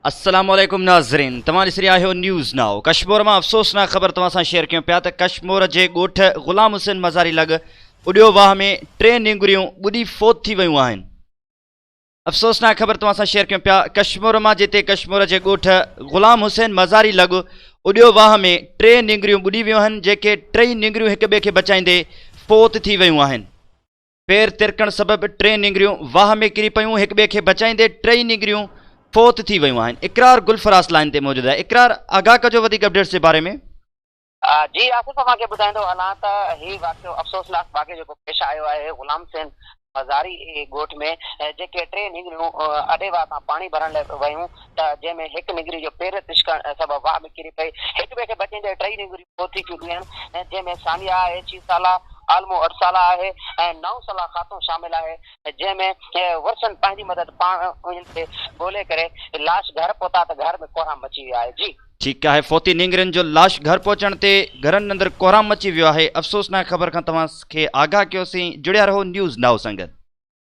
السلام عليڪم ناظرين توهان ڏسي رهيا آهيو نيوز نائو ڪشمور مان افسوسناڪ خبر توهان سان شيئر ڪيون پيا ته ڪشمور جي ڳوٺ غلام حسين مزاري لڳ اڏيو واهه ۾ ٽي نينگريون ٻڏي فوت ٿي ويون آهن افسوسناڪ خبر توهان سان شيئر ڪيون پيا ڪشمور مان جتي ڪشمور جي ڳوٺ غلام حسين مزاري لڳ اڏيو واهه ۾ ٽي نينگريون ٻڏي ويون آهن جيڪي ٽئي نينگريون هڪ ٻئي کي بچائيندي فوت ٿي ويون آهن پير ترڪڻ سبب ٽي نينگريون واهه ۾ ڪري پيون، هڪٻئي کي بچائيندي ٽئي نينگريون فوت ٿي ويون آهن، اقرار گلفراز لائين تي موجود آهي، اقرار آگاهه ڪجو وڌيڪ اپڊيٽس جي باري ۾. جي آصف اوهان کي ٻڌائيندو هلان ته هي واقعو افسوسناڪ واقعو جيڪو پيش آيو آهي غلام حسين مزاري ڳوٺ ۾ جيڪي ٽي نينگريون اڏي واهه تان پاڻي ڀرڻ لاء ويون ته جنهن ۾ هڪ نينگري جو پير تشڪڻ سبب واهه ۾ ڪري پئي هڪ ٻئي کي بچائيندي ٽئي نينگريون فوت ٿي چڪيون آهن جنهن ۾ ثانيه آهي ڇهه سالا عالمو اٺ سالا آهي ۽ نو سالا خاتون شامل آهي جنهن ۾ ورثن پنهنجي مدد پاڻ انهن کي ڳولي ڪري لاش گهر پهتا ته گهر ۾ ڪهرام مچي ويو آهي جي. ٺيڪ آهي فوتي نينگرين جو لاش گهر پهچڻ تي گهرن اندر ڪهرام مچي ويو آهي افسوسناڪ خبر کان توهان کي آگاهه ڪيوسين جڙيا رهو نيوز نائو سان گڏ.